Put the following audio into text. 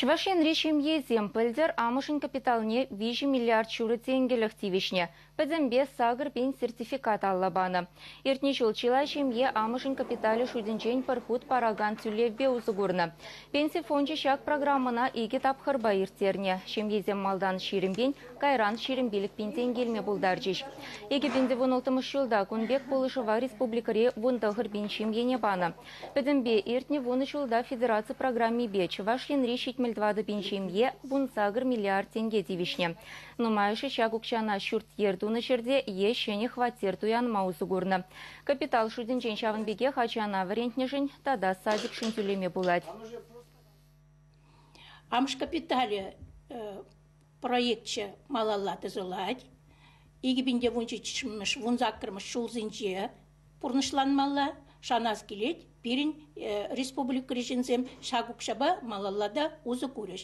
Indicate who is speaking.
Speaker 1: Чӑваш Енри ҫемьесем пӗлтӗр амӑшӗн капиталне 3 миллиард ҫурӑ тенкӗлӗх тивӗҫнӗ. Пӗтӗмпе 8000 сертификат алла панӑ. Иртнӗ ҫул чылай ҫемье амӑшӗн капиталӗ шутӗнчен пӗр хут паракан тӳлевпе усӑ курнӑ. Пенси фончӗ ҫак программӑна 2 тапхӑрпа ирттернӗ. Ҫемьесем малтан 20 пин, кайран 25 пин тенкӗ илме пултарчӗҫ. 2016 ҫулта кун пек пулӑшӑва республикӑри 19 пин ҫемьене панӑ. Пӗтӗмпе иртнӗ 10 ҫулта федераци программипе Чӑваш Енри 74 пин ҫемье 18 миллиард тенке тивӗҫнӗ. Нумайӑшӗ ҫак укҫана ҫурт-йӗр тунӑ ҫӗрте е ҫӗнӗ хваттер туянма усӑ курнӑ. Капитал шутӗнчен ҫавӑн пекех ачана вӗрентнӗшӗн тата садикшӗн тӳлеме пулать.
Speaker 2: Амӑш капиталӗ проекчӗ малалла тӑсӑлать. 2017-мӗш, 18-мӗш ҫулсенче пурнӑҫланмалла. Шанас килет, пирӗн республикӑри ҫынсем ҫак укҫапа малалла та усӑ курӗҫ.